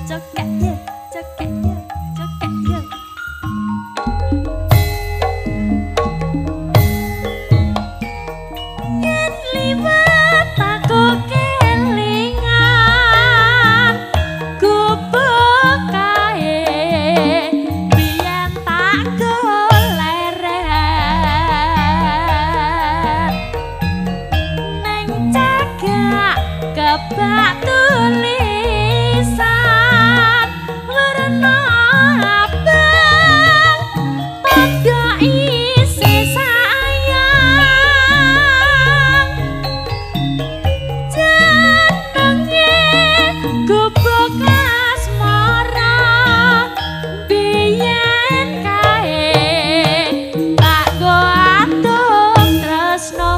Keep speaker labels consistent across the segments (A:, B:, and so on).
A: Cekek ye, cekek ye, cekek ye. Yen liwat aku kelingan gubuk kae biyen tak goleren neng cagak kebak tulisan werna abang tandha isih sayang jenenge gubuk asmara biyen kae tak go atuk tresno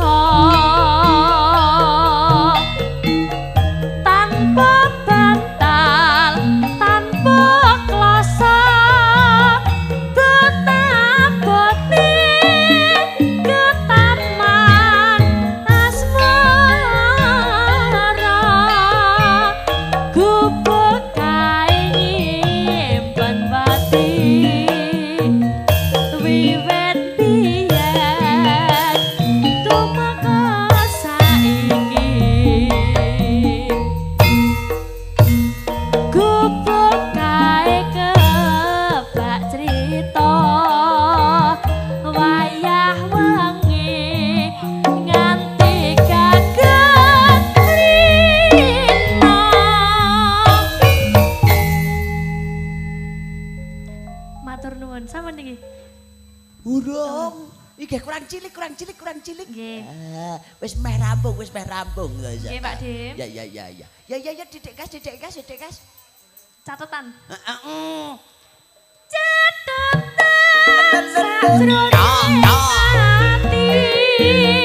A: tanpa bantal tanpa kloso betabote ketaman asmara gubuk kae nyimpen pati wiwit biyen tumeka saiki gubuk kae kebak crita wayah wengi nganti kaget rina. Matur nuwun sampeyan niki.
B: Urung. Iki kurang cilik, kurang cilik, kurang cilik.
A: Nggih.
B: Ah, wis meh rampung, wis meh rampung.
A: Nggih, Pak Dim.
B: Ya ya ya ya. Ya ya ya didik gas, didik gas, didik gas.
A: Catatan.
B: Heeh.
A: Catatan sajroning ati.